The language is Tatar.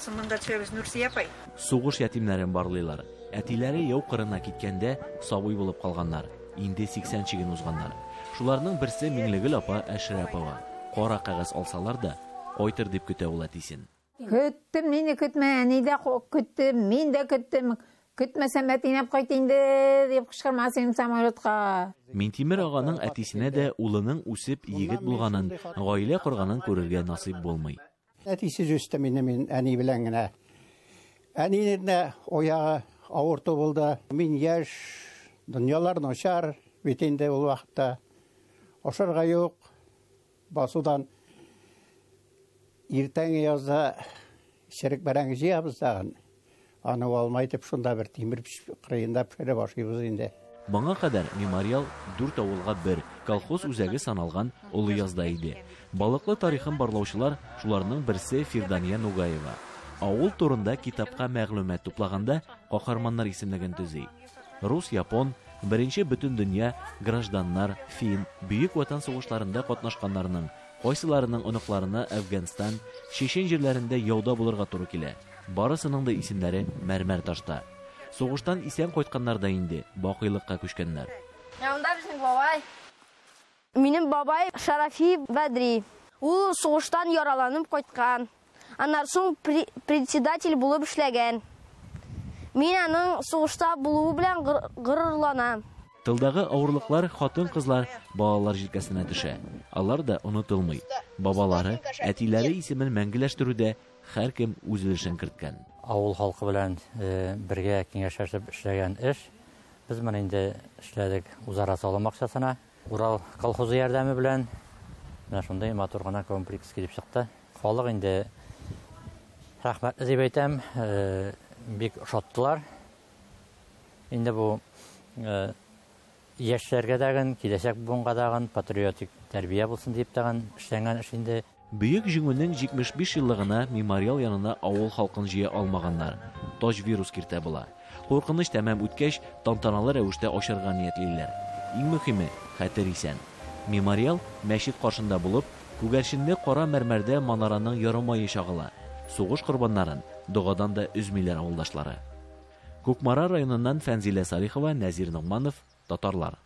соң монда төшәбез, Нурсия апай. Сугыш ятимнәрен барлыйлар. Әтиләре яу кырына киткәндә сабый булып калганнар, инде 80 чиген узганнар. Шуларның берсе Миңлегөл апа Әшрәпова. Кара кәгазь алсалар да, кайтыр дип көтә ул әтисен. Көттем, мине көтмә, әни дә көтте, мин дә көттем. Көтмәсәм, әтинәп кайт инде, дип кычкырмас идем самолетка. Минтимер аганың әтисенә дә улының үсеп егет булганын, гаилә корганын күрергә насыйп булмый. Әтисез үстем инде мин әни белән генә. Әнинең дә аягы авырту булды. Мин яшь, дөньялар начар бит инде ул вакытта. Ашарга юк, басудан иртәнге язда черек бәрәңге җыябыз тагын. Аны алмай итеп шунда бер тимер кырыенда пешереп ашыйбыз инде. Моңа кадәр мемориал дүрт авылга бер колхоз үзәге саналган Олыязда иде. Балыклы тарихын барлаучылар, шуларның берсе Фирдания Нугаева. Авыл турында китапка мәгълүмат туплаганда каһарманнар исемлеген төзи. Рус, япон, беренче бөтендөнья, гражданнар, фин, Бөек Ватан сугышларында катнашканнарның кайсыларының оныкларына Әфганстан, Чечен җирләрендә яуда булырга туры килә. Барысының да исемнәре мәрмәр ташта. Сугыштан исән кайтканнар да инде бакыйлыкка күчкәннәр. Янында безнең бабай. Минем бабай Шарафиев Бәдри. Ул сугыштан яраланып кайткан. Аннан соң председатель булып эшләгән. Мин аның сугышта булуы белән горурланам. Тылдагы авырлыклар хатын-кызлар, балалар җилкәсенә төшә. Алар да онытылмый. Бабалары, әтиләре исемен мәңгеләштерүдә һәркем үз өлешен керткән. Авыл халкы белән бергә киңәшләшеп эшләгән эш. Без моны инде эшләдек үзара салым акчасына. Урал колхозы ярдәме белән менә шундый матур гына комплекс килеп чыкты. Халык инде рәхмәтле дип әйтәм, бик ошаттылар. Инде бу яшьләргә дәген, киләчәк буынга дагын патриотик тәрбия булсын дип тагын эшләнгән эш инде. Бөек Җиңүнең 75 еллыгына мемориал янына авыл халкын җыя алмаганнар. Таҗ вирус киртә була. Куркыныч тәмам үткәч, тантаналы рәвештә ачарга ниятлиләр. Иң мөһиме, хәтер исән. Мемориал мәчет каршында булып, күгәрченле кара мәрмәрдә манараның ярымае чагыла. Сугыш корбаннарын догадан да өзмиләр авылдашлары. Кукмара районыннан Фәнзилә Салихова, Нәзир Ногманов, Татарлар.